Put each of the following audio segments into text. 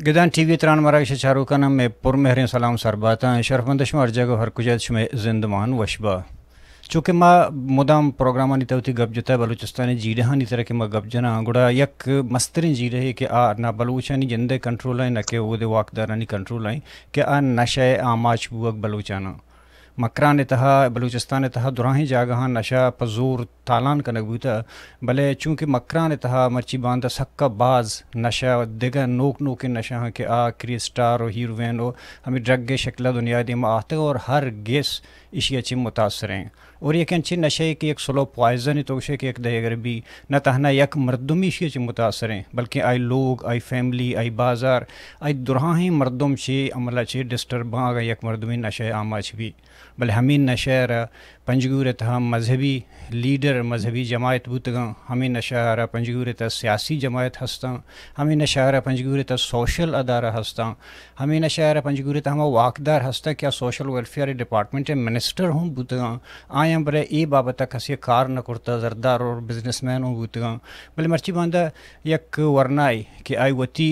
گدان T V تران مراگش چاروکان ہم میں پر مہریں سلام سرباتاں۔ شرفمند شما ہر جگہ ہر کجا شمے زندمان وشبا۔ چونکہ ما مدام پروگرامانی توتی گپ جتا بلوچستانی جیڑہانی طرح کہ ما گپ جناں، گڑا یک مستریں جیڑہے کہ آ نہ بلوچانی جندے کنٹرول ایں، نہ کہ اودے واکدارانی کنٹرول ایں کہ آ نشہ آماچ بوگ بلوچاناں۔ مکران ءِ تہا، بلوچستان ءِ تہا دراہیں جاگہاں نشہ پہ زور تالان کنگ بوتہ، بلے چونکہ مکران ءِ تہا مرچی باندا سکا باز نشہ، دگہ نوک نوکیں نشہ ہاں کہ آ کریسٹار و ہیروین و ہمیں ڈرگ ءِ شکل ءَ دنیا ءِ دیما آتگ اور ہر گس ایشی ءَ چہ متاثر ایں۔ اور یک انچیں نشہ کہ یک سلو پوائزن تو گوشے کہ یک دگہ اگر بی، نہ تہنا یک مردم ایشی ءَ چہ متاثر ایں، بلکہ آئی لوگ، آئی فیملی، آئی بازار، آئی دراہیں مردم چہ عمل ءَ چہ ڈسٹرب باں، اگاں یک مردمے نشہ ءِ آماچ بی۔ بلے ہمے نشہ ءَ را پنجگور ءِ تہا مذہبی لیڈر، مذہبی جماعت بوتگاں، ہمے نشہ ءَ را پنجگور ءِ تہا سیاسی جماعت ہستاں، ہمے نشہ ءَ را پنجگور ءِ تہا سوشل ادارہ ہستاں، ہمے نشہ ءَ را پنجگور ءِ تہا ہما واکدار ہستاں کہ آ سوشل ویلفیئر ڈپارٹمنٹ ءِ منسٹر ہم بوتگاں، آیاں بلے اے بابت ءَ کسے کار نہ کرتہ، زردار اور بزنس مین ہم بوتگاں۔ بلے مرچی باندا یک ورنائے کہ آئی وتی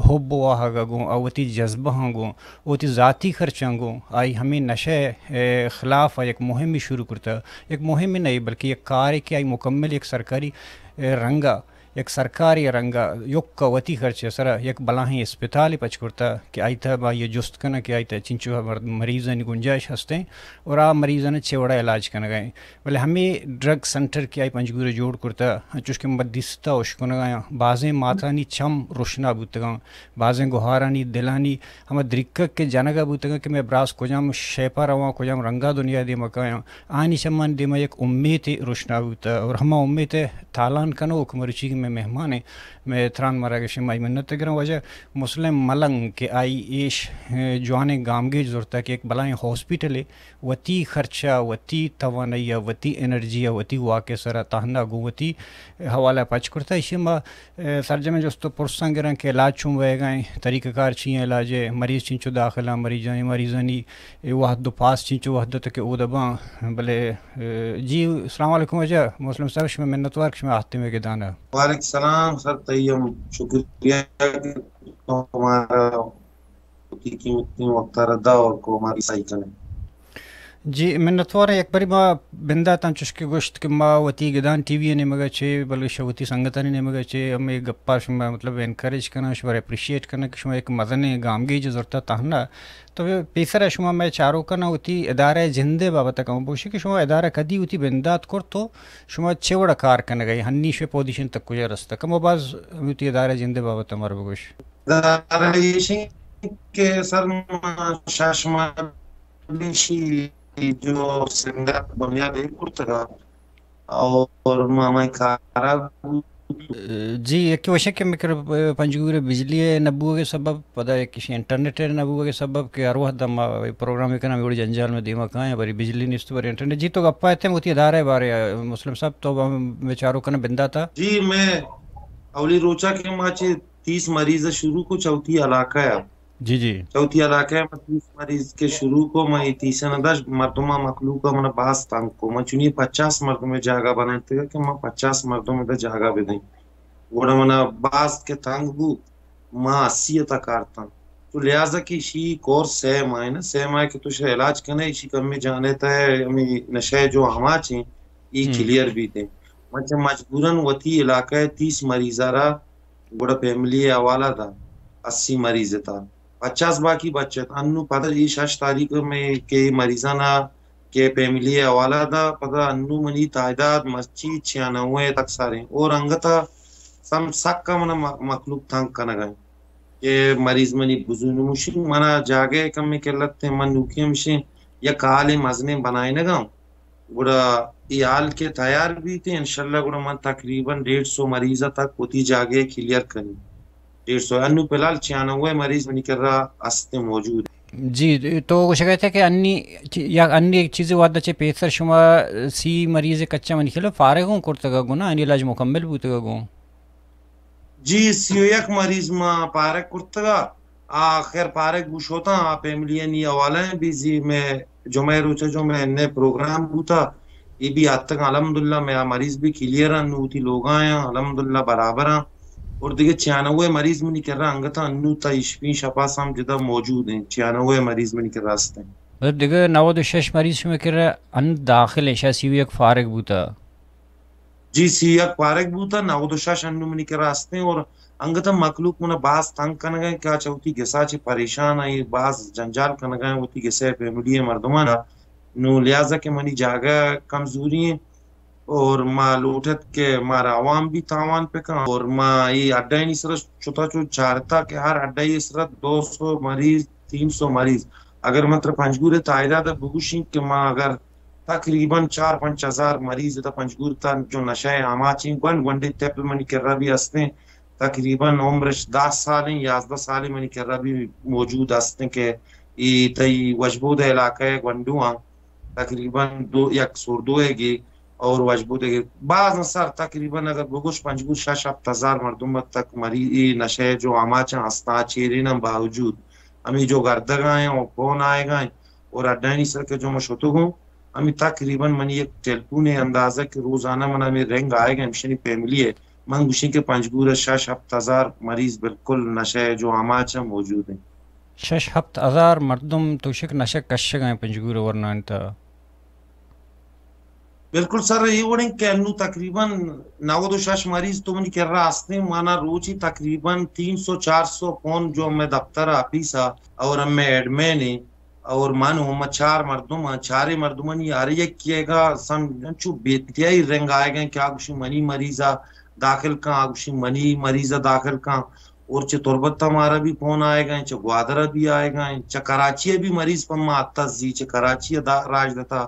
حب و واہگ ءَ گوں، آ وتی جذبہاں گوں، وتی ذاتی خرچاں گوں، آئی ہمے نشہ ءِ خلاف ءَ یک مہمے شروع کرتہ۔ یک مہمے نہ بلکہ یک کارے کہ آئی مکمل یک سرکاری، اے، رنگ ءَ، یک سرکاری رنگ ءَ یک وتی خرچ ءِ سرا یک بلاہیں اسپتالے پچ کرتہ کہ آئی تہ با یہ جست کناں کہ آئی تہ چنچو مر-، مریضانی گنجائش ہستیں اور آ مریضانی چے وڑا علاج کنگا ایں۔ بلے ہمے ڈرگ سنٹر کہ آئی پنجگور ءَ جوڑ کرتہ، انچوش کہ ما دیستہ اشکنگا آں، بازیں ماتانی چم روشنا بوتگاں، بازیں گہارانی دلانی ہما دریکگ کہ جنگا بوتگاں کہ مئے براس کجام شیپا رواں، کجام رنگا دنیا دیما کایاں، آنی چمانی دیما یک امیتے روشنا بوتہ اور ہما امیتے تالان کنوک مروچی کہ مئے مہمانے، مئے تران مراگش، مائی منت گراں واجہ مسلم ملنگ کہ آئی ایش، اے، جوانیں گامگیج زرتہ کہ یک بلاہیں ہاسپٹلے وتی خرچ ءَ، وتی توانائی ءَ، وتی انرجی ءَ، وتی واک ءِ سرا تہنا گوں وتی حوالہ ءَ پچ کرتہ۔ ایشی ما، اے، سرجمیں جست و پرساں گراں کہ علاج چون بئیگا ایں، طریقہ کار چی ایں علاج ءِ، مریض چنچو داخل آں، مریضانی، مریضانی اے وہد و پاس چنچو وہد ءَ تک اودا باں۔ بلے، اے، جی، السلام علیکم واجہ مسلم صاحب، شمئے منتوار کہ شمئے آہتے مئے گدان ءَ۔ وعلیکم السلام سر، تئی ہم شکریہ کہ تو ہمارا وتی قیمتی وقت ءَ را دا اور کو ہماری سائی کنے۔ جی، منتوار ایں۔ یک بری ما بندات آں چوش کہ گوشت کہ ما وتی گدان ٹی وی ءِ نیمگ ءَ چہ، بلکہ شہ وتی سنگتانی نیمگ ءَ چہ ہمے گپا شما مطلب انکریج کناں، شما اپریشیٹ کناں کہ شما یک مزنیں گامگیج زرتہ تہنا۔ تو پیسر ءَ شما مئے چاروکاں وتی ادارہ ءِ جند ءِ بابت ءَ کم بگوشی کہ شما ادارہ کدی وتی بندات کرت و شما چے وڑا کار کنگ ءَ ایں، ہنی شمئے پوزیشن تک کجا رستہ؟ کم و باز وتی ادارہ ءِ جند ءِ بابت ءَ مارا بگوش۔ ادارہ ایش ایں کہ سر ما شش ماہ پیشی جو سنگت بنیاد ایر کرتگا اور ما ہمے کارا بوت۔ جی، یکے وشیں کہ مکر پنجگور ءِ بجلی ءِ نہ بوگ ءِ سبب، پدا یکے انٹرنیٹ ءِ نہ بوگ ءِ سبب کہ ہر وہد ما پروگرام کناں، ہمے وڑیں جنجال مئے دیما کایاں، بری بجلی نیست، بری انٹرنیٹ۔ جی، تو گپا اتیں وتی ادارہ ءِ بارے ءَ، مسلم صاحب، تو ہم مئے چاروکاں بنداتا۔ جی، مئے اولی روچا کہ ما چہ تیس مریض شروع کو چہ وتی علاقہ ءَ۔ جی، جی۔ چہ وتی علاقہ ءَ ما تیس مریض کہ شروع کو، ما اے تیس ءَ نہ داشت، مردماں، مخلوق ءَ منا باز تنگ کو۔ ما چونی پچاس مردم ءِ جاگہ بنائینتگ کہ ما پچاس مردم ءِ جاگہ بدیں۔ گڑا منا باز کہ تنگ بو، ما اسی ءَ تا کارتاں۔ تو لہذا کہ ایشی کورس سہ ماہ نا، سہ ماہ کہ تو شہ علاج کنے، ایشی کمی جانے تا ہے، ہمیں نشے جو آماچ ہیں، ای ہم۔ کلیئر بیتے۔ من چہ مجبوراً وتی علاقہ ءِ تیس مریض ءَ را گڑا فیملی ءِ حوالہ دا، اسی مریض ءِ تا پچاس باقی بچت۔ انو پدا اے شش تاریخ میں کہ مریضاں نا کہ فیملی ءِ حوالہ دا، پدا انو منی تعداد مرچی چھیانوے تک ساریں۔ اور انگتا سم سک ءَ منا م-، مخلوق تنگ کنگا ایں کہ مریض منی بزو نموشی منا جاگہ کمی قلت ہے، من نوکی ہمشیں یک حالے مزنیں بنائینگا۔ گڑا اے حال کہ تیار بیت، انشاءاللہ گڑا من تقریباً ڈیڑھ سو مریض تک وتی جاگہ کلیئر کنی۔ ڈیڑھ سو، انو فی الحال چھیانوے مریض منی کرا است موجود۔ جی، تو گوشگا اتئے کہ انی چی-، یا انی چیزے وہدا چہ پیسر شما سی مریض کچا منی خیال فارغ ہوں کرتگا گنا، انی علاج مکمل بوتگا گوں۔ جی، سی و یک مریض ما پارگ کرتگا۔ آ خیر پارگ بوشوتاں، آ فیملی نی حوالہ ہیں، بیزی میں جمعہ روچہ جو میں نے پروگرام بوتا، یہ بھی آتگا الحمدللہ، میں آ مریض بھی کلیئر ہیں، نوتی لوگا ہیں، الحمدللہ برابر ہیں۔ اور دگہ چھیانوے مریض منی کرا انگتا انو تا اشپین شپا سم جدا موجود ہیں، چھیانوے مریض منی کرا ہستیں۔ مطلب دگہ نود و شش مریض شمے کرا ان داخل ہیں، شاید سی و یک فارغ بوتا۔ جی، سی و یک فارغ بوتا، نود و شش انو منی کرا ہستیں اور انگتا مخلوق منا باز تنگ کنگا ہیں کہ آ چہ وتی گسا چہ پریشان ہیں، باز جنجال کنگا ہیں وتی گسے فیملی مردمانا۔ نو لہذا کہ منی جاگہ کمزوری ہیں اور ما لوٹت کہ مارا عوام بھی تاوان پکن اور ما ای اڈائینی سر شتا چو چارتا کہ ہر اڈائی سر دو سو مریض، تین سو مریض۔ اگر من تر پنجگور تعداد بگوشیں کہ ما اگر تقریباً چار پنچ ہزار مریض تا پنجگور تا جو نشہ آماچیں گونڈ گونڈے طفل منی کرا بھی ہستیں، تقریباً عمرش دہ سال ہیں، یازدہ سال منی کرا بھی موجود ہستیں کہ ای تئی وشبود علاقہ گونڈو ہاں تقریباً دو، یک سور دو ہے گی اور وشبود ہے گی۔ باز سر تقریباً اگر بگوش پنجگور شش ہفت ہزار مردم تک مری ای نشہ جو آماچاں ہستاں چیریناں باوجود ہمیں جو گردگا ہیں اور پون آئے گا ہیں اور اڈائنی سر کے جو مشتگوں ہمیں تقریباً منی یک ٹیلیفون اندازہ کہ روزانہ من ہمیں رنگ آئے گا ہمشنی فیملی ہے۔ من گوشیں کہ پنجگور ء شش ہپت ہزار مریض بالکل نشہ ء جو آماچ ء موجود انت۔ شش ہپت ہزار مردم تو شک نشہ کشگ ء پنجگور ء ورنان تھا۔ بالکل سر، اے وڑیں کہ انو تقریباً نود و شش مریض تو منی کرا ہستیں، مانا روچی تقریباً تین سو چار سو پون جو ہمیں دفتر آفیس ء اور ہمیں ایڈمین ہیں، اور من و ما چار مردم آں، چارے مردمانی ہر یکے گا سم انچو بے انتہائی رنگ آئے گئے کہ آ گوشی منی مریض ء داخل کن، آ گوشی منی مریض ء داخل کن۔ اور چہ تربت ء مارا بھی فون آئے گئے، چہ گوادر ء بھی آئے گئے، چہ کراچی ء بھی مریض پہ ما اتزی، چہ کراچی ء دا-، راج دتا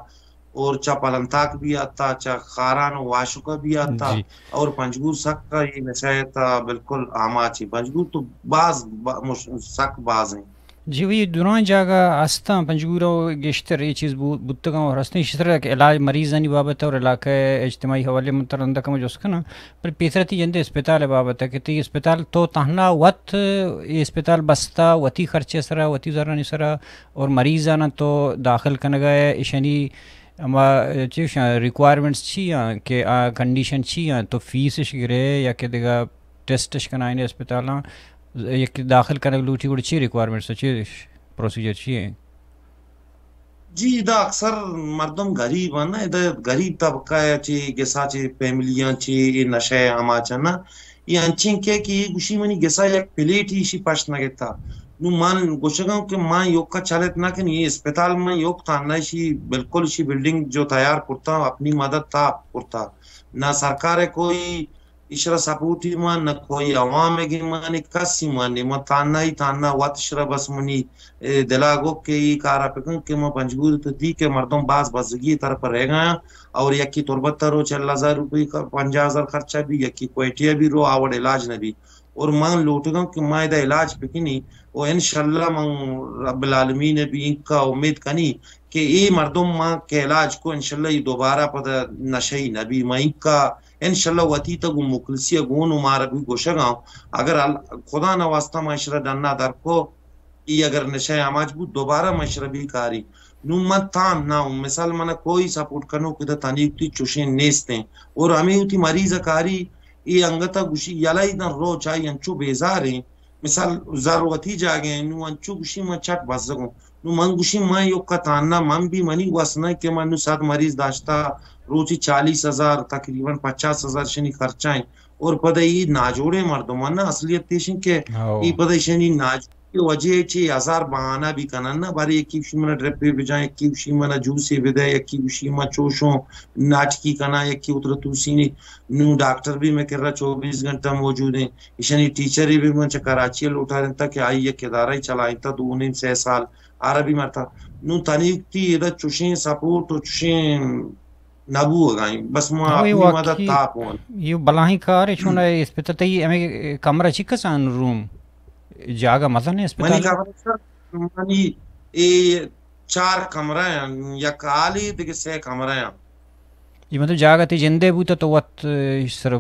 اور چہ پلنتاک بھی آتا، چہ خاران و واشک ء بھی آتا۔ جی۔ اور پنجگور سک ء یہ نشہ ء تا بالکل آماچی۔ پنجگور تو باز با-، مش-، سک باز ہیں۔ جی، وی دراہیں جاگہ ہستاں، پنجگور ء گیشتر اے چیز بو-، بوتگاں اور ہستیں، ایشی سرا کہ علاج مریضانی بابت اور علاقہ ء اجتماعی حوالے من ترا رندا کمو جست کناں، پر پیسرا تئی جندے اسپتال ء بابت ء کہ تئی اسپتال تو تہنا وت اے اسپتال بستا وتی خرچے سرا، وتی زرانی سرا اور مریضاناں تو داخل کنگا ء ایشانی ہما چی گوشاں ریکوائرمنٹس چی آں کہ آ کنڈیشن چی آں، تو فیس اش گرے یا کہ دگہ ٹیسٹ اش کنائینے اسپتالاں، یک داخل کنگ لوٹی گڑا چی ریکوائرمنٹس، چی پروسیجر چی ہیں؟ جی، ادا اکثر مردم غریب ہیں نا، ادا غریب طبقہ ہے، چی گسا چی فیملیاں چی اے نشہ آماچ ہیں نا، یہ انچیں کہ کہ یہ گوشی منی گسا یک پلیٹ ہی ایشی پشت نہ گتا۔ نو من گوشگاں کہ من یوکا چلت نہ کنی، یہ اسپتال من یوک تھا نہ، ایشی بالکل ایشی بلڈنگ جو تیار کرتا اپنی مدد تھا کرتا، نہ سرکار ہے کوئی ایشرا سپورٹی مان، نہ کوئی عوام ہے کہ مان، کسی مان نہیں۔ من تانا ہی تانا وت ایشرا بس منی، اے، دلا گو کہ یہ کارا پکن کہ من پنجگور تو دی کہ مردم باز بزگی طرف رہ گیا اور یکی تربت رو چل ہزار روپی کا پنجاہ ہزار خرچہ بھی، یکی کوئٹیا بھی رو آوڑ علاج نہ بھی۔ اور من لوٹگاں کہ ما ادا علاج پکنی و انشاءاللہ من رب العالمین بھی انکا امید کنی کہ اے مردم ما کہ علاج کو انشاءاللہ یہ دوبارہ پدا نشئی نہ بھی۔ ما انکا انشاءاللہ وتی تا گوں مخلصی گون و مارا بھی گوشگاں، اگر ال-، خدا نہ واسطہ ما اشرا ڈنا در کو، ای اگر نشہ آماچ بود دوبارہ ما اشرا بھی کاری۔ نو من تام نہ ہوں، مثال منا کوئی سپورٹ کنو کہ دا تنی تی چوشیں نیستیں اور ہمیں ہوتی مریض کاری ای انگتا گوشی یلائی دن رو چاہی انچو بیزار ہیں۔ مثال زر وتی جاگہ ہیں، نو انچو گوشی من چٹ بزگوں۔ نو من گوشی من یوکا تانا من بھی منی وس نہ کہ من نو صد مریض داشتا، روچی چالیس ہزار، تقریباً پچاس ہزار شنی خرچہ ہیں۔ اور پدا ای ناجوڑے مردم ہیں نا، اصلیت تیشن کہ ہاؤ۔ ای پدا شنی ناجوڑے وجہ چی ہزار بہانہ بھی کنن نا، بارے یکی گوشی من ڈرپے بجائیں، یکی گوشی من جوسے بدے، یکی گوشی من چوشوں ناٹکی کنا، یکی اتر توسینی۔ نو ڈاکٹر بھی میں کرا چوبیس گھنٹہ موجود ہیں۔ ایشانی ٹیچر بھی من چہ کراچی لوٹارینتا کہ آئی یک ادارہ چلائینتا دو نیم سے سال، آرا بھی مرتا۔ نو تنی وقتی ادا چوشیں سپورٹ و چوشیں نبو اگائیں۔ بس ما ہاں، یہ اپنی مدد واقعی تاپ ہوں۔ یہ بلاہیں کار ہے، چون ہے اسپتال تئی ہمیں کمرہ چی کسان روم جاگہ مزن ہے منی اسپتال؟ کمرہ سر، منی اے چار کمرہ ہیں، یک حالی دیگه سے کمرہ ہیں۔ یہ مطلب جاگہ تی جندے بوتا تو وت، اے، سر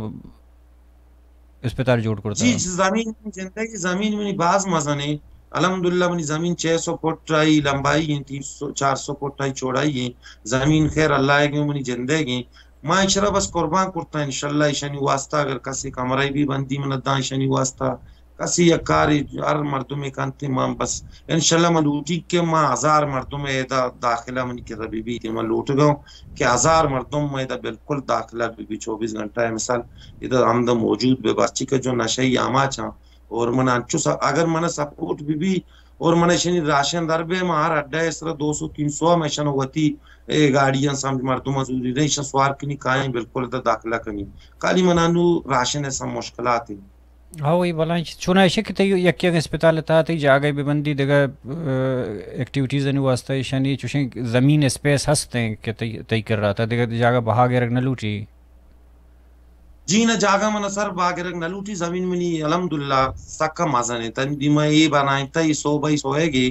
اسپتال جوڑ کرتا؟ جی، زمین زندگی، زمین منی باز مزن ہے۔ الحمدللہ منی زمین چھ سو فٹ آئی لمبائی ہیں، تین سو، چار سو فٹ آئی چوڑائی ہیں۔ زمین خیر اللہ ہے کہ منی زندگی ہیں۔ ما ایشرا بس قربان کرتا، انشاءاللہ ایشانی واسطہ اگر کسی کمرہ بی بندی من داں ایشانی واسطہ، کسی یک کاری ہر مردمے کنتے، ما بس انشاءاللہ من لوٹی کہ ما ہزار مردم ادا داخلہ منی کرا بی بی، کہ من لوٹگاں کہ ہزار مردم ما ادا بالکل داخلہ بی بی، چوبیس گھنٹہ مثال ادا ہمدا موجود بی، برچی کہ جو نشئی آماچ ہاں اور من انچو سا-، اگر من سپورٹ بی بی اور من ایشانی راشن در بی، ما ہر اڈا سرا دو سو تین سو ہم ایشان وتی اے گاڑیاں سمجھ مردم زوری رہی، ایشان سوار کنی کائیں بالکل ادا داخلہ کنی۔ خالی من انو راشن ایسا مشکلات ہیں۔ ہاں، وہی بلائیں چیز۔ چونائشہ کہ تئی یکی یک اسپتال تہا تئی جاگہ بہ بندی دگہ، اه، ایکٹیویٹیز انی واسطہ ایشانی چوشیں زمین اسپیس ہستیں کہ تئی، تئی کر رہا تھا دگہ جاگہ بہا گرگ نہ لوٹی؟ جی نہ، جاگہ من سر بہا گرگ نہ لوٹی، زمین منی الحمدللہ سکا مزن ہے۔ تن دیما اے بنائیں تا اے سو بائی سو ہے گی،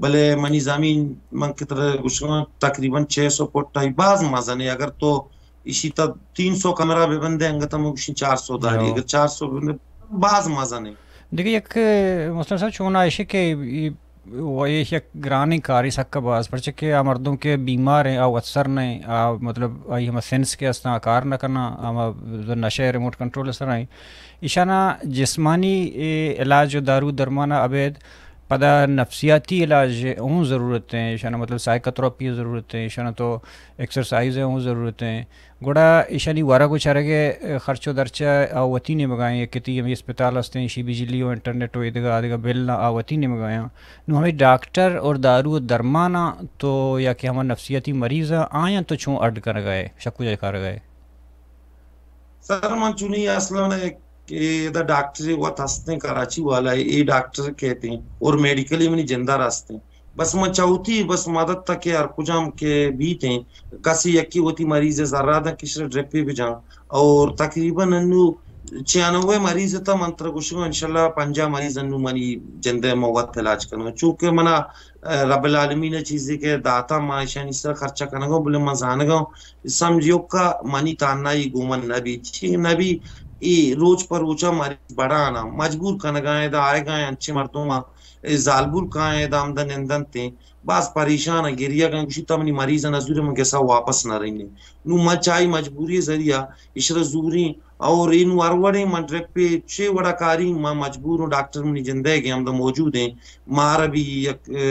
بلے منی زمین من کتر گشگاں تقریباً چھ سو فٹ ہے، باز مزن ہے۔ اگر تو ایشی تا تین سو کمرہ بہ بندے، انگت ہم گوشی چار سو داری، اگر چار سو بندے باز مزن ہے۔ دیگہ یک مسلم صاحب چونا ایشی کہ ای-، و ایش یک گرانی کاری سکہ باز، پرچہ کہ آ مردم کہ بیمار ہیں، آ وتسر نہیں، آ مطلب آئی ہم سینس کے استاں کار نہ کرنا، ہم نشہ ریموٹ کنٹرول سر ہیں۔ ایشانا جسمانی، اے، علاج و دارو درمانا ابید پدا نفسیاتی علاج اوں ضرورت ہیں، ایشانا مطلب سائیکوتھراپی ضرورت ہیں، ایشانا تو ایکسرسائز اوں ضرورت ہیں۔ گڑا ایشانی ورگ و چرگ ء خرچ و درچ ء آ وتی نیمگا ایں، کہ تئی ہمے اسپتال ہستیں، ایشی بجلی و انٹرنیٹ و ایدگہ آدگہ بل آ وتی نیمگا ایں۔ نوں ہمے ڈاکٹر اور دارو و درماناں تو یا کہ ہما نفسیاتی مریضاں آیاں تو چون اڈ کنگا ئے، شک و جاکارگا ئے؟ سر، من چونی اصلاً کہ ادا ڈاکٹر وت ہستیں کراچی والا، اے ڈاکٹر کہتے ہیں اور میڈیکلی منی جندہ رستیں۔ بس من چہ وتی بس مدد تک کہ ہر کجام کہ بیت ایں، کسے یکے وتی مریض ء زرا داں کہ ایشرا ڈرپے بجاں، اور تقریباً انو چھیانوے مریض تا من ترا گوشگاں، انشاءاللہ پنجاہ مریض انو منی جند ء من وت علاج کناں، چونکہ منا، ء، رب العالمین ء چیزے کہ داتا، ما ایشانی سر خرچہ کنگاں، بلے من زانگاں سمجھ یوکا منی تانائی گومن نبی، چی نبی، ای روچ پر روچا مریض بڑانا مجبور کنگا ایں، دا آئیگا ایں انچے مردم اے زالبول کائیں دام دہ نندنت ایں، باز پریشان ایں، گریگ ایں، گوشی تا منی مریض نزور من گسا واپس نہ رہی۔ نوں من چائی مجبوری ذریعہ اشرا زوریں اور اینو ہر وڑیں من ڈرپے چے وڑا کاری، من مجبور اوں، ڈاکٹر منی جندے گے ہمدا موجود ایں، مارا بھی یک، اے،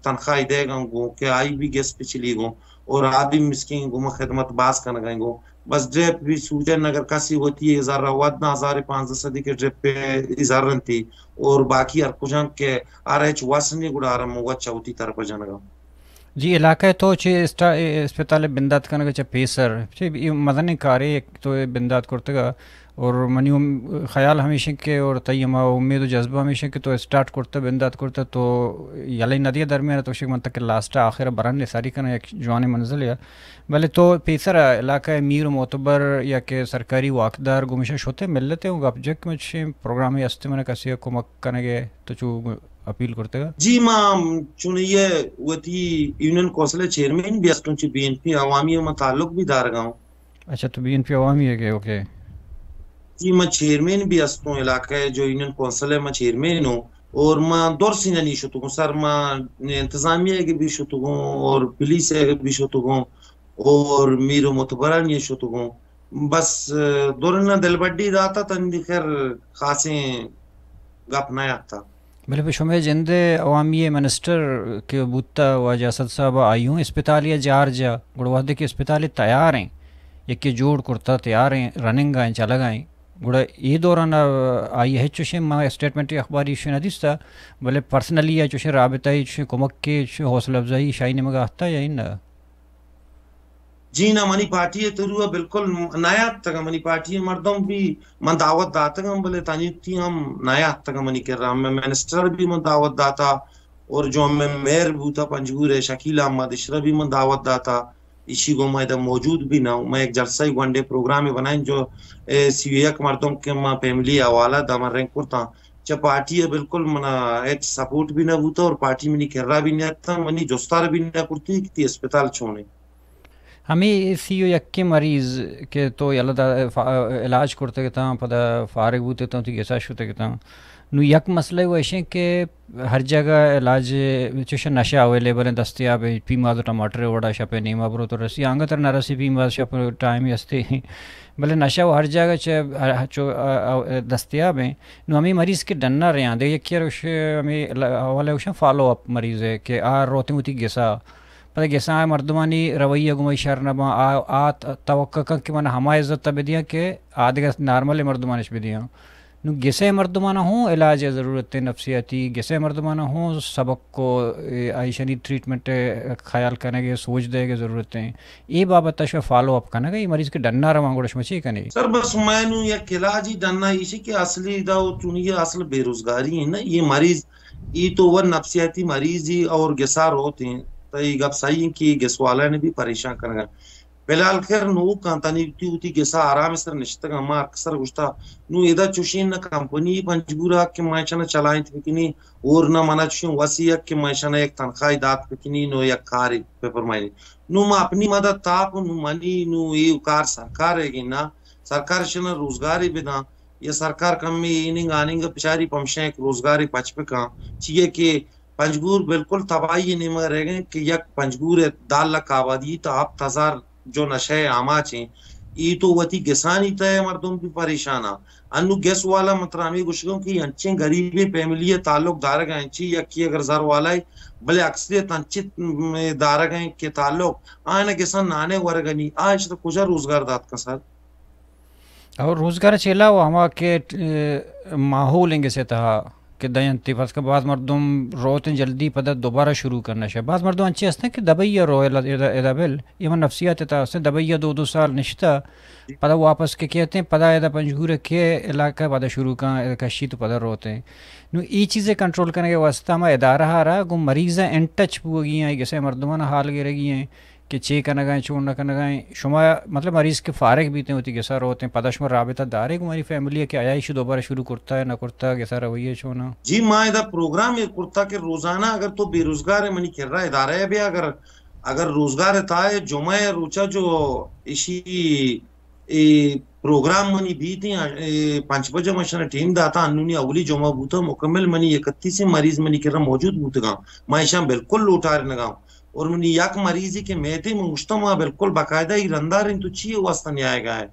تنخواہ دے گا گوں کہ آئی بھی گس پچلی گوں اور آ بھی مسکین گوں، من خدمت باز کنگا گوں۔ بس ڈرپ بھی سوجن اگر کسی وتی ء زر ء ودنا، ہزار ء پانزدہ سدی کہ ڈرپ ء زر انتی اور باقی ہر کجام کہ ہر ہچ وس نی گڑا ہر ہم وت چہ وتی طرف ء جنگا۔ جی، علاقہ ء تو چہ اسٹا-، اسپتال ء بندات کنگ ء چہ پیسر چہ اے مزنیں کارے یک تو بندات کرتگ ء اور منی ام-، خیال ہمیش انت کہ اور تئی ہما امید و جذبہ ہمیش انت کہ تو اسٹارٹ کرتہ، بندات کرتہ، تو یلہ ندیہ درمیان ء تو گشگ من تک لاسٹ ء آخر ء برن ء ساری کناں یک جوانیں منزلے ء۔ بلے تو پیسر ء علاقہ ء میر و معتبر یا کہ سرکاری واکدار گومشا شتے ملت ء گپ جت کہ من چشیں پروگرامے ہستے من کسی ء کمک کنگ ء تو چو اپیل کرتگ؟ جی، ما چونی ء وتی یونین کونسل ء چیئرمین بھی استوں، چہ بی این پی عوامی ء ما تعلق بھی دارگاں۔ اچھا، تو بی این پی عوامی ہے کہ، اوکے۔ جی، من چیئرمین بھی استوں علاقہ ء جو یونین کونسل ء ما چیئرمین ہوں۔ اور ما دور سینہ نی شتگوں سر، ما انتظامیہ کے بھی شتگوں اور پولیس کے بھی شتگوں اور میر و متبرہ نی شتگوں۔ بس، اه، دور نہ دلبڈی داتا تندی خیر خاصیں گپ نہ آتا۔ بلے پہ شمئے جند ء عوامی ء منسٹر کہ بوتہ واجہ اسد صاحب ء آئی اوں اسپتالے ء جار جا، گڑا وھدے کہ اسپتالے تیار ایں، یکے جوڑ کرتہ تیار ایں، رننگ ء ایں، چلگ ء ایں، گڑا اے دوران ء آئی ء ہچ چوشیں ما اسٹیٹمنٹے اخباری چوشیں نہ دیستہ، بلے پرسنلی ء چوشیں رابطہ ء چوشیں کمکے چوشیں حوصلہ افزائی شاہی نیمگ ء اتہ یا انہ؟ جی نہ، منی پارٹی ء ترو ء بالکل نیاتکگ، منی پارٹی ء مردم بھی من دعوت داتگ ہم، بلے تنیتی ہم نیاتکگ منی کرا۔ ہمے منسٹر بھی من دعوت داتا اور جو ہمے میئر بوتا پنجگور ء شکیل احمد، اشرا بھی من دعوت داتا، ایشی گوں ما ادا موجود بھی نہ۔ ما یک جلسہ ء گونڈے پروگرام بنائیں جو، اے، سی و یک مردم کہ ما فیملی حوالہ دا من رنگ کرتا، چہ پارٹی ء بالکل منا ہچ سپورٹ بھی نہ بوتا اور پارٹی منی کرا بھی نیاتکا، منی جستار بھی نہ کرتی کہ تی اسپتال چونے۔ ہمے سی و یکیں مریض کہ تو یلہ دا-، فا-، علاج کرتگ اتاں، پدا فارغ بوت اتاں، تئی گسا شتگ اتاں، نوں یک مسئلہ وَ ایش اِنت کہ ہر جاگہ علاج چوش نشہ اویلیبل اِنت، دستیاب اِنت، پیماز ءُ ٹماٹر ءِ وڑا شپ ءِ نیما برو تو رسی، آنگت ءَ نہ رسی، پیماز شپ ءِ ٹائم است اِنت۔ بلے نشہ وَ ہر جاگہ چہ ہر، چو، آ، آ، دستیاب اِنت۔ نوں ہمے مریض کہ ڈن ءَ رہاں، دگہ یکے ءَ را گوش، ہمے ل-، حوالہ ءَ گوشاں فالو اپ مریض ءِ کہ آ روتیں وتی گس ءَ۔ پدا گس ءَ مردمانی رویہ گوں آئی شر نہ باں، آ، آ ت-، توقع کن کہ من ہما عزت ءَ بدیاں کہ آ دگہ نارمل مردمانش بدیاں۔ نوں گس ءِ مردماناں ہوں علاج ءِ ضرورت اِنت، نفسیاتی گس ءِ مردماناں ہوں سبق ءُ، اے، آ ایشانی ٹریٹمنٹ ءِ خیال کنگ ءِ سوج دئیگ ءِ ضرورت اِنت۔ اے بابت ءَ شما فالو اپ کنگ ءَ، اے مریض کہ ڈن ءَ رواں گڑا شما چے کن ئے؟ سر، بس مئے نوں یک علاج ئے ڈن ءَ ایش اِنت کہ اصلی ادا ءُ چونی اصل بے روزگاری اِنت نا، اے مریض، اے تو وَ نفسیاتی مریض اِنت اور گس ءَ روت اِنت، تو اے گپ سہی اِنت کہ گس والا نے بھی پریشان کنگ ءَ۔ فی الحال خیر نوک اَنت، تنی وتی وتی گس ءَ آرام ءِ سر نشتگ اَنت۔ ما ہر کس ءَ را گوشتگ، نوں ادا چوشیں نہ کمپنی پنجگور ءَ کہ ما ایشاں چلائینت بکنیں، اور نہ منا چوشیں وسے ءَ کہ ما ایشاں یک تنخواہے دات بکنیں، نوں یک کارے بہ پرمائینیں۔ نوں ما اپنی مدد تاپ، نوں منی، نوں اے کار سرکار ءِ گنا، سرکار ایشاں روزگارے بداں، یا سرکار کمے ایننگ آننگ ءَ بچاری پمشا یک روزگارے پچ بکاں، چیا کہ پنجگور بالکل تباہی ءِ نیمگ ءَ رہ گئے کہ یک پنجگور ءِ دہ لکھ آبادی تا ہپت ہزار جو نشہ ءِ آماچ ایں، اے تو وتی گسانی تہ ءَ مردم بھی پریشان اَنت۔ انوں گس والا من ترا ہمے گوشگ ءَ آں کہ انچیں غریبیں فیملی ءِ تعلق دارگ ءَ انچیں یکے اگر زر والا ئے، بلے اکثریت انچیں دارگ ءَ کہ تعلق آیاں گساں نان ءِ ورگ ءَ نی، آ ایشرا کجا روزگار دات کن سر؟ اور روزگار چہ علاوہ ہما کہ، اے، ماحول ایں گس ءِ تہا کہ دینت، فرض کن باز مردم روت ایں جلدی پدا دوبارہ شروع کنگ ءَ۔ باز مردم انچیں ہست اَنت کہ دبئی ءَ رو ادا، ادا، ادا بل، اے من نفسیات ءِ تہا ہست اَنت، دبئی ءَ دو دو سال نشتہ، جی۔ پدا واپس کہ کیت ایں، پدا ادا پنجگور ءِ کہ علاقہ پدا شروع کن، ادا کشیت پدا روت ایں۔ نوں اے چیز ءِ کنٹرول کنگ ءِ واستہ ہما ادارہ ءَ را گوں مریض ءَ ان ٹچ بوگی ایں، گس ءِ مردماں حال گرگی ایں۔ کہ چے کنگ ءَ ایں، چون نہ کنگ ءَ ایں۔ شما، مطلب، مریض کہ فارغ بیت ایں، وتی گس ءَ روت ایں، پدا شما رابطہ دار ئے گوں منی فیملی ءَ کہ آیا ایشی دوبارہ شروع کرتا ہے، نہ کرتا، گس ءِ رویہ چون ایں؟ جی، ما ادا پروگرام ایر کرتا کہ روزانہ اگر تو بے روزگار ئے، منی کرا ادارہ ءَ بیا، اگر، اگر روزگار ءِ تہا ئے، جمعہ ءِ روچا جو ایشی اے پروگرام منی بیت ایں، اے پنچ بجہ ما ایشاں ٹیم داتا، انونی اولی جمعہ بوتا، مکمل منی اکتیس مریض منی کرا موجود بوتگاں، ما ایشاں بالکل لوٹارینگاں۔ اور منی یک مریضے کہ میتے من گوشتاں، ما بالکل باقاعدہ ای رندا ریں، تو چی واسطہ نیائیگا ئے؟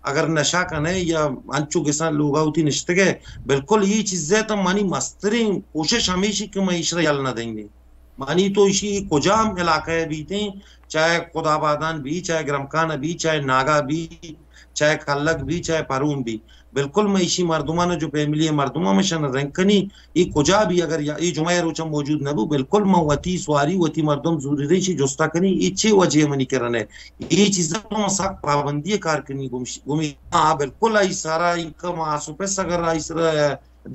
اگر نشہ کنے یا انچو گساں لوگا وتی نشتگے، بالکل ای چیزے تو منی مستریں کوشش ہمیشی کہ من ایشرا یل نہ دئیں۔ منی تو ایشی کجام علاقہ ءَ بیتیں، چاہے خدا آبادان بی، چاہے گرمکان بی، چاہے ناگا بی، چاہے کلک بی، چاہے پروم بی، بالکل من ایشی مردمان جو فیملی مردمان مشن رنگ کنی، ای کجا بی اگر یا ای جمعہ روچا موجود نہ بو، بالکل من وتی سواری وتی مردم زوری رہی شی جستا کنی، ای چے وجہ منی کرنے، ای چیزا تو من سخت پابندی کار کنی گمشی، گمی، ہاں، بالکل ای سارا انکم آسو پیس اگر ای سر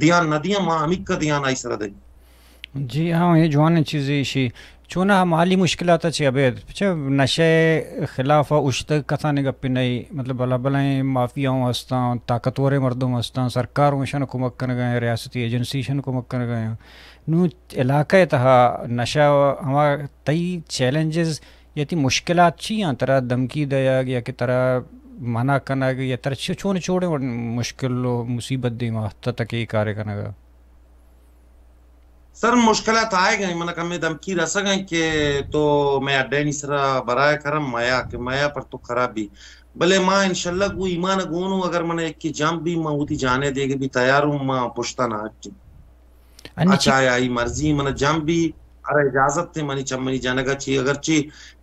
دیان نہ دیاں، ما ہمیک ءَ دیان آئی سرا دئیں۔ جی ہاں، اے جوانیں چیزے ایشی۔ چوناہا مالی مشکلات ءَ چہ ابید، چہ نشہ ءِ خلاف ءَ اوشتگ کسانیں گپے نہ، مطلب، بلا بلائیں مافیا ہوں ہستاں، طاقتوریں مردم ہستاں، سرکار ہوں ایشاں کمک کنگ ءَ، ریاستی ایجنسی ایشاں کمک کنگ ءَ۔ نوں علاقہ ءِ تہا نشہ ہما تئی چیلنجز یا تئی مشکلات چی آں؟ ترا دھمکی دئیگ یا کہ ترا منع کنگ یا ترا چ-، چون چوڑیں وڑ مشکل و مصیبت دیما تتک اے کارے کنگ ءَ؟ سر، مشکلات آئیگ ایں، من کمے دھمکی رسگ ایں کہ تو مئے اڈینی سرا برائے کرم میا کہ میا پر تو خراب بی۔ بلے ما انشاءاللہ گوں ایمان گون اوں، اگر من یکے جم بی، من وتی جانے دیگ بی تیار اوں، ما پشتا نہ ہٹیں۔ انی چی؟ اچھا، آئی مرضی من جم بی، ارے اجازت تے منی چمنی جنگ ءَ چی، اگرچہ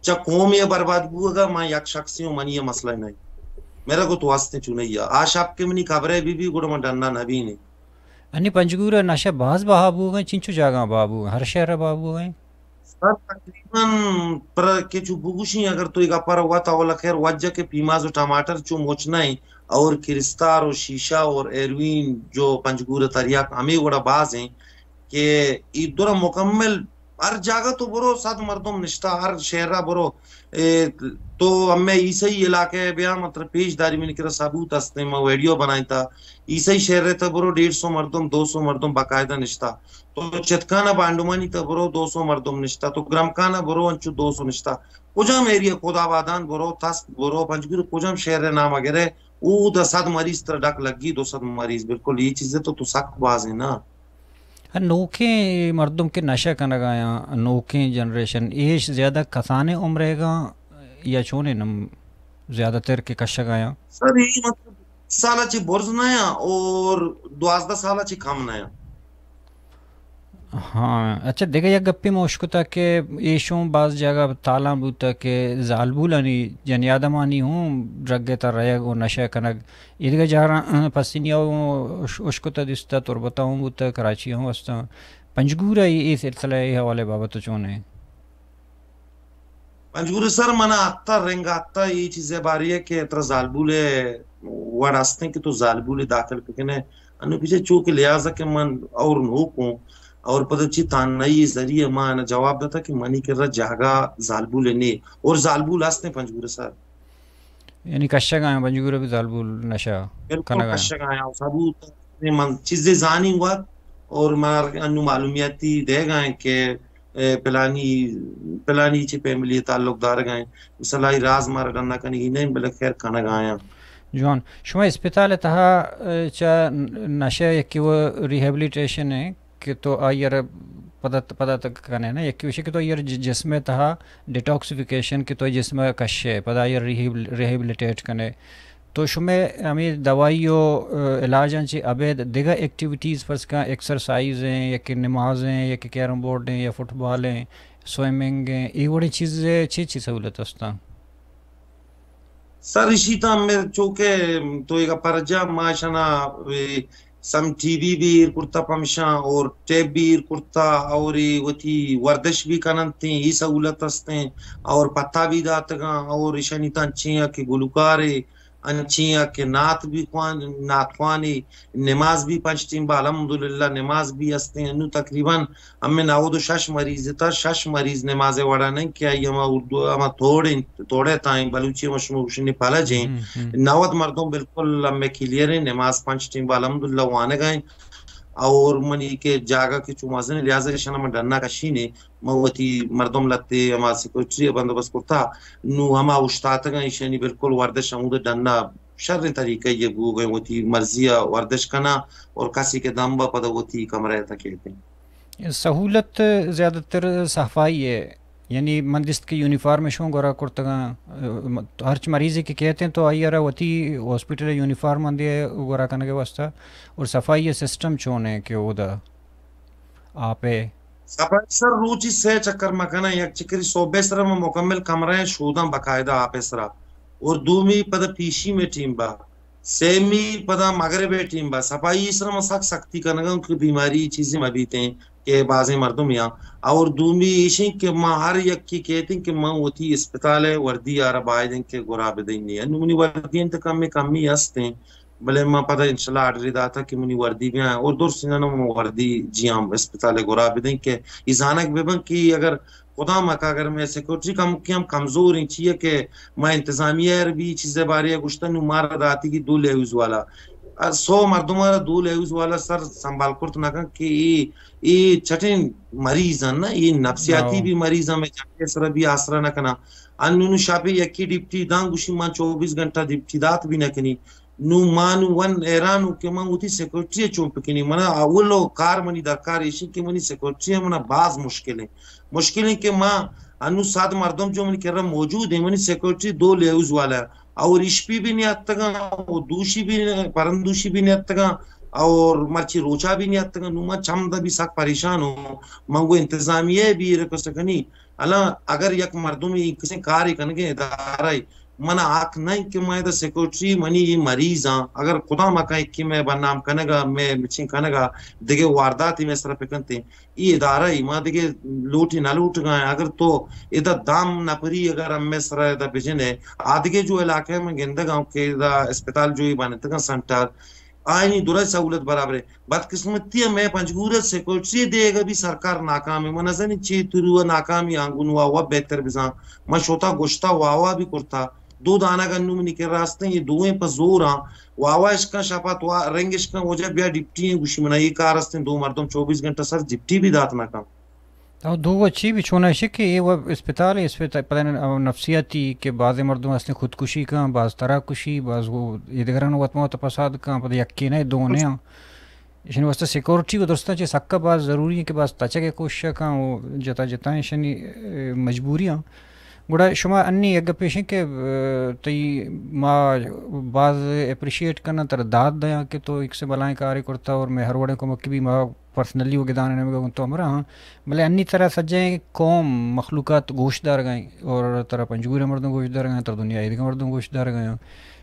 چہ قوم ءِ برباد بوگ ءَ من یک شخصی اوں، منی یہ مسئلہ نہیں۔ میرا کو تو ہستے چونیا۔ آ شپ کہ منی خبرے بی بی، گڑا من ڈنا نہ بینے۔ انی پنجگور ءَ نشہ باز بہا بوگ ءَ، چنچو جاگاں بہا بوگ ءَ، ہر شہر ءَ بہا بوگ ءَ؟ سر، تقریباً پر کہ چو بگوشیں، اگر تو ایک اپر وت اول خیر وجہ کہ پیماز و ٹماٹر چو مچ نہ ایں، اور کرستار و شیشہ اور ہیروئن جو پنجگور تریاک ہمے وڑا باز ایں کہ ای درا مکمل ہر جاگہ تو برو صد مردم نشتہ، ہر شہرا برو، اے، تو ہمے عیسائی علاقہ ءَ بیا، مطلب، پیش داری منی کرا ثبوت ہستیں، ما ویڈیو بنائیں تا۔ عیسائی شہر ءَ تہ برو، ڈیڑھ سو مردم، دو سو مردم باقاعدہ نشتہ۔ تو چتکان ءَ بانڈمانی تہ برو، دو سو مردم نشتہ۔ تو گرمکان ءَ برو، انچو دو سو نشتہ۔ کجام ایریا، خدا آبادان برو، تسک برو، پنجگور، کجام شہر ءِ نام ءَ گرے، او دا صد مریض تر ڈک لگی، دو صد مریض، بالکل یہ چیزیں تو تو سک بازیں نا۔ ہاں، نوکیں مردم کہ نشہ کنگ آیاں، نوکیں جنریشن، ایش زیادہ کسانیں عمرے گاں یا چونیں نم زیادہ تر کہ کشگ آیاں؟ سر، یہ مطلب سال چی برز نہ یا اور دوازدہ سال چی کم نہ یا۔ ہاں، اچھا، دگہ یک گپے ما اشکتا کہ ایشوں باز جاگہ تالان بوتا کہ زالبولانی، جنی آدمانی ہوں ڈرگ تا رہگ و نشہ کنگ۔ ایدگہ جاراں، آ، پسنی ہوں اش-، اشکتا دیستا، تربتا ہوں بوتا، کراچی ہوں استا۔ پنجگور ء اے سلسلہ ء حوالے بابت چون ہے؟ پنجگور سر، من آتا رنگ آتا یہ چیزیں باری ہے کہ ترا زالبول وڑ ہستیں کہ تو زالبول داخل بکنے۔ انو پیچھے چونکہ لہذا کہ من اور نوک ہوں اور پتہ چی تانائی ذریعے ما انا جواب داتا کہ منی کرا جاگہ زالبول نے اور زالبول ہستیں پنجگور سر۔ یعنی کشگ آیاں پنجگور بھی زالبول نشہ بالکل کنگ آیاں۔ کشگ آیاں، ثبوت من چیزیں زانی وقت اور مار انو معلومیاتی دے گئے کہ اے، پلانی، پلانی چی فیملی تعلق دارگ آئیں۔ مثلاً راز مارا ڈنا کنگی نہیں، بلے خیر کنگ آیاں۔ جوان، شما اسپتال تہا، اے، چا نشہ یکی و ریہیبلیٹیشن ہے کہ تو آئی ء پدا، پدا تک کنے نا، یکی وشی کہ تو آئی ء ج-، جسم تہا ڈیٹاکسیفیکیشن کہ تو جسم کشے، پدا آئی ء ریہیب-، ریہیبلیٹیٹ کنے۔ تو شمئے ہمے دوائی و، ء، علاجاں چہ ابید دگہ ایکٹیویٹیز، فرض کن ایکسرسائز ہیں، یا کہ نماز ہیں، یا کہ کیرم بورڈ ہیں، یا فٹ بال ہیں، سوئمنگ ہیں، اے وڑیں چیز چی چی سہولت استاں؟ سر، اشی تاں میں چونکہ تو ایک پرجا ما شنا، اے، سم ٹی وی بھی ایر کرتا پمشاں اور ٹیپ بھی ایر کرتا اور اے وتی ورزش بھی کننت، اے سہولت استیں اور پتا بھی داتگاں اور اشانی تاں چیاں کہ گلوکارے انچیں کہ نعت بھی خوان، نعت خوانی، نماز بھی پنچ ٹیم با الحمدللہ نماز بھی ہستیں۔ انو تقریباً ہمیں نود و شش مریض تا، شش مریض نماز وڑا نہیں کہ آئی ہما اردو، ہما توڑیں، توڑے تائیں بلوچی ہم شما گوشنی پلج ہیں۔ ہم، ہم۔ نود مردم بالکل ہمیں کلیئر ہیں، نماز پنچ ٹیم با الحمدللہ وانگ ہیں۔ اور منی کہ جاگہ کہ چو مزن لحاظ شنا من ڈنا کشینے، ما وتی مردم لتے ہما سیکورٹری بندوبست کرتا، نو ہما اوشتاتگاں، ایشانی بالکل وردش ہمود ڈنا شریں طریقہ یہ بوگئے، وتی مرضی ء وردش کنا اور کسی کہ دم با پدا وتی کمرہ تک کیتے۔ سہولت زیادہ تر صفائی ہے، یعنی من دیست کہ یونیفارم شون گورا کرتگاں، ہرچ مریضے کہ کہتے ہیں تو آئی ء را وتی ہاسپٹل یونیفارم اندے گورا کنگ واسطہ، اور صفائی سسٹم چون ہے کہ اودا آپ ہے؟ سپر سر روچی سے چکر مکناں، یک چکری صبح سر میں مکمل کمرہ ہیں شوداں باقاعدہ آپ سرا، اور دومی پدا پیشی میں ٹیم با، سیمی پدا مغرب ٹیم با۔ صفائی سر میں سخت سختی کنگا کہ بیماری چیزیں مبیتیں کہ بازیں مردم یاں، اور دومی ایشیں کہ ما ہر یکی کہتیں کہ من وتی اسپتال وردی آرا بائدیں کہ گرا بدیں نہیں، انو منی وردی انت کم کمی ہستیں۔ بلے ما پدا انشاءاللہ آرڈر داتا کہ منی وردی بیاں اور درست اناں من وردی جیاں اسپتال گرا بدیں کہ ای زانگ ببن کہ اگر خدا مکا اگر میں سیکورٹی کم کی ہم کمزور ہیں چیئے کہ ما انتظامیہ ار بھی چیزے بارے گوشتن نو مارا داتی کی دو لیوز والا، ا، سو مردم را دو لیوز والا سر سنبھال کرت نہ کن کہ ای، ای چٹیں مریض ہیں نا، ای نفسیاتی ہاں۔ بھی مریض ہیں، میں جانے سر بھی آسرا نہ کنا۔ انو نو شاپے یکی ڈپٹی دان گوشی ما چوبیس گھنٹہ ڈپٹی دات بھی نہ کنی۔ نو ما نو ون حیران ہوں کہ من وتی سیکورٹی چون پکنی، منا اول و کار منی درکار ایشی کہ منی سیکورٹی منا باز مشکل ہے۔ مشکل ہے کہ ما انو سات مردم جو منی کرا موجود ہیں، منی سیکورٹی دو لیوز والا ہے۔ اور اشپی بھی نہیں اتگا، وہ دوشی بھی نہیں، پرندوشی بھی نہیں اتگا، اور مرچی روچا بھی نہیں اتگا۔ نو ما چم دا بھی سک پریشان ہوں۔ من وہ انتظامیہ بھی رکھ سکنی۔ الا اگر یک مردم ای کسیں کاری کنگے ادارہ ای، من حق نہیں کہ میں دا سیکورٹی منی یہ مریض ہاں۔ اگر خدا مکا کہ میں بدنام کنگا، میں مچیں کنگا، دگہ وارداتی میں سر پکنتے، ای ادارہ ای ما دگہ لوٹی نہ لوٹ گا۔ اگر تو ادا دام نہ پری، اگر ہم میں سر ادا بجنے، آدگہ جو علاقہ میں گندگا کہ ادا اسپتال جو ہی بنتگا سنٹر، آئینی درا سہولت برابر ہے۔ بدقسمتی ء مئے پنجگور ء سیکورٹری دیگ ء بھی سرکار ناکام ہے۔ من نزانی چی ترو ء ناکامی آنگون وا و بہتر بزاں۔ من شوتا گوشتا واوا بھی کرتا۔ دو دانگ انو منی کرا استیں، یہ دوئیں پہ زور آں۔ واوا اشکاں شپا تو رنگ اشکاں وجہ بیا ڈپٹی ہیں گوشی منا یہ کار استیں، دو مردم چوبیس گھنٹہ سر ڈپٹی بھی دات نہ کن۔ او دو و چی بھی چونا شے کہ اے و اسپتال، اسپتال پدا نفسیاتی کہ بعض مردم ہستیں خودکشی کن، بعض ترا کشی، بعض وہ ایدگران وت موت پساد کن، پدا یکے نہ دو نہ۔ ایشانی واسطہ سیکورٹی و درستاں چہ سکا باز ضروری ہیں کہ باز تچگ ء کوشش کن و جتا جتا ایشانی، اے، مجبوری ہیں۔ گڑا شما انی یک گپے شیں کہ، اے، تئی ما باز اپریشیٹ کناں، ترا داد دیاں کہ تو ایک سے بلائیں کارے کرتا اور میں ہر وڑیں کمک بھی ما پرسنلی و گدان نمگا گوں تو ہمراہ ہاں۔ بلے انی ترا سجیں قوم مخلوقات گوش دارگائیں اور ترا پنجگور مردم گوش دارگائیں، ترا دنیا ایدگہ مردم گوش دارگائیں۔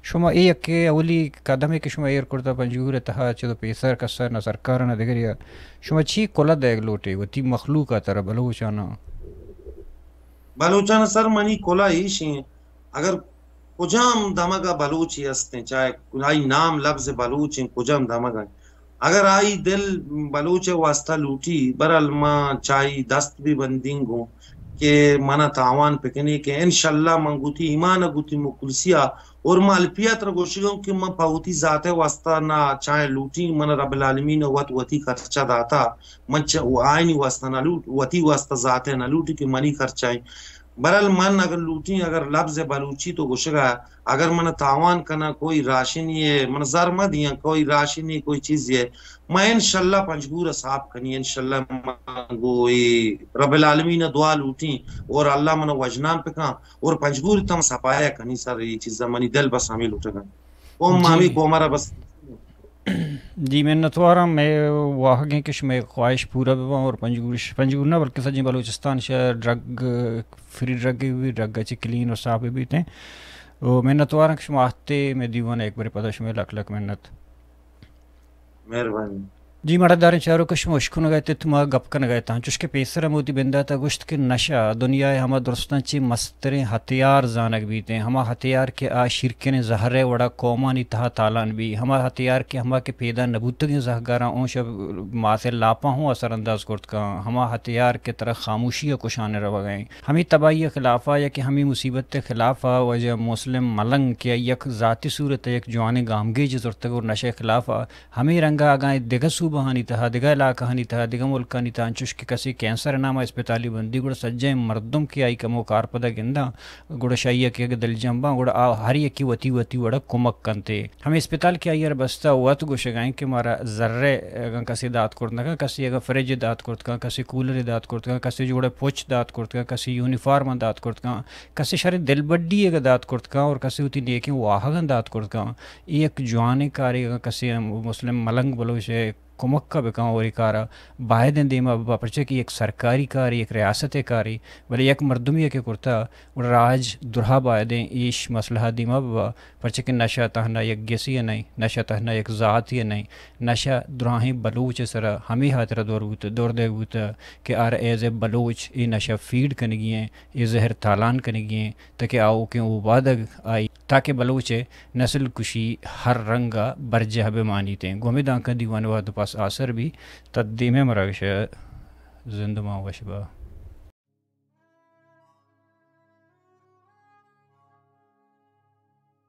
شما اے یک اولی قدم ہے کہ شما ایر کرتا پنجگور تہا چہ تو پیسر کسا نہ سرکار نہ دگریا۔ شما چی کلا دیگ لوٹے وتی مخلوق ء ترا بلوچانا؟ بلوچان سر منی کلا ایش ہیں، اگر کجام دمگ ء بلوچے است ہیں، چاہے آئی نام لبز بلوچ ہیں، کجام دمگ ء، اگر آئی دل بلوچ ء واسطہ لوٹی، برال ما چائی دست بھی بندیں گوں کہ منا تاوان پکنے کہ انشاءاللہ من گوتی ایمان ء گوتی مخلصی ء اور ما الفیت را گوشگوں کہ من پہ وتی ذات ء واسطہ نہ چاہے لوٹی، من رب العالمین ء وت وتی خرچہ داتا، من چہ آئینی واسطہ نہ لوٹ، وتی واسطہ ذات ء نہ لوٹی کہ منی خرچہ ہیں۔ برال من اگر لوٹیں، اگر لبز بلوچی تو گوشگا، اگر من تاوان کنا کوئی راشنی ہے، من زر مہ دیاں، کوئی راشنی، کوئی چیز ہے، من انشاءاللہ پنجگور صاف کنی، انشاءاللہ من گو اے رب العالمین دعا لوٹیں اور اللہ من وجنان پکاں اور پنجگور تم صفایا کنی سر، یہ چیز منی دل بس ہمیں لوٹگا۔ قوم، ہمیں قوم را بس۔ جی، منتواراں، مئے واہگ ایں کہ شمئے خواہش پورا بہ باں اور پنجگور، پنجگور نہ بلکہ سجیں بلوچستان شہ ڈرگ، فری ڈرگ بہ بی، ڈرگ چہ کلین اور صاف بہ بیت ایں۔ او منتواراں کہ شما آہتے مئے دیوان ء یک برے پدا شمئے لک لک منت۔ مہربانی۔ جی، مڑداریں چاروک، شما اشکنگ ء ات، ما گپ کنگ ء اتاں، چوش کہ پیسر ہم وتی بندات ء گوشت کہ نشہ دنیا ء ہما درستاں چہ مستریں ہتیار زانگ بیت ایں، ہما ہتیار کہ آ شیرکنیں زہر ء وڑا قومانی تہا تالان بی، ہما ہتیار کہ ہما کہ پیدا نہ بوتگیں زہگاراں اوں شہ ماس ء لاپاں ہوں اثر انداز کرت کن، ہما ہتیار کہ ترا خاموشی ء کشان روگ ء ایں۔ ہمے تباہی ء خلاف ء یا کہ ہمے مصیبت ء خلاف ء واجہ مسلم ملنگ کہ آئی یک ذاتی صورت ء یک جوانیں گامگیج زرتگ اور نشہ ء خلاف ء ہمے رنگ ء اگاں اے دگہ صوبہانی تہا، دگہ علاقہانی تہا، دگہ ملکانی تہا، انچوش کہ کسے کینسر ء نام ء اسپتالے بندی، گڑا سجہیں مردم کہ آئی کمو کارپد ء گنداں، گڑا شہ آئی ء کہ اگہ دلجم باں، گڑا آ ہر یکے وتی وتی وڑ ء کمک کنت۔ ہمے اسپتال کہ آئی ء را بستہ وت گوشگ ء انت کہ مارا زر ء اگاں کسے دات کرت نہ کن، کسے اگاں فریج دات کرت کن، کسے کولر دات کرت کن، کسے جوڑ ء پچ دات کرت کن، کسے یونیفارم دات کرت کن، کسے شریں دلبڈی اگاں دات کرت کن اور کسے وتی نیکیں واہگاں دات کرت کن، اے یک جوانیں کارے، اگاں کسے مسلم ملنگ بلوچ ء کمک ء بکن اور اے کار ء باید انت دیما ببا، پرچہ کہ یک سرکاری کارے، یک ریاست ء کارے، بلے یک مردمے ء کہ کرتہ گڑا راج درہا باید انت ایش مسئلہ ء دیما ببا، پرچہ کہ نشہ تہنا یک گسے ء نئیں، نشہ تہنا یک ذاتے ء نئیں، نشہ دراہیں بلوچ ء سرا ہمے ہاترا دور بوت، دور دیگ بوتہ کہ آرا ایز اے بلوچ اے نشہ فیڈ کنگی انت، اے زہر تالان کنگی انت، تاکہ آؤکیں اوبادگ آئی، تاکہ بلوچ ء نسل کشی ہر رنگ ء برجاہ بہ مانیت انت۔ گوں ہمے دانکاں دیوان ء وہد ء پاس آسر بی، تا دیمے مراگش ء زند مان وش با۔